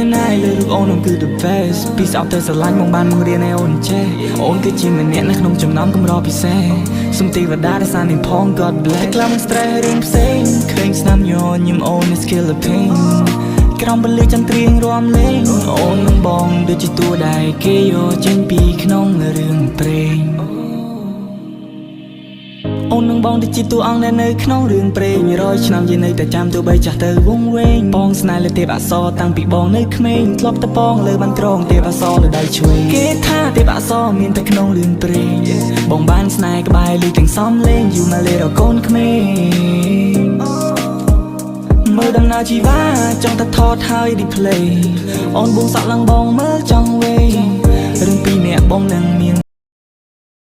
deny លើរូបអូននោះគឺ the best ពីស្អប់ទៅស្រឡាញ់មកបានមករៀនឲ្យអូនចេះអូនគឺជាម្នាក់នៅក្នុងចំណោមកម្រពិសេសសុំទេវតារក្សានាងផង God bless តែខ្លះមិន stress រឿងផ្សេងឃើញស្នាមញញឹមអូន is killer pain ក្រោមពន្លឺចន្ទ្រៀងរាំលេងអូននឹងបងដូចជាតួដែលគេយកចេញពីក្នុងរឿងព្រេង អូននឹងបងទៅជាតួអង្គដែលនៅក្នុងរឿងព្រេងរយឆ្នាំយើងនៅតែចាំទោះបីចាស់ទៅវងវែងបងស្នេហ៍លើទេពអក្សរតាំងពីបងនៅក្មេងធ្លាប់តែបងលើបានក្រងទេពអក្សរលើដៃឆ្វេងគេថាទេពអក្សរមានតែក្នុងរឿងព្រេងបងបានស្នេហ៍ក្បែរលឺទាំងសំលេងយូរមកលេរកូនក្មេងមើលដំណើរជីវ៉ាចង់តែថតហើយ replay អូនបួងសក់ឡើងបងមើលចង់វេរឿងពីរអ្នកបងនឹងមាន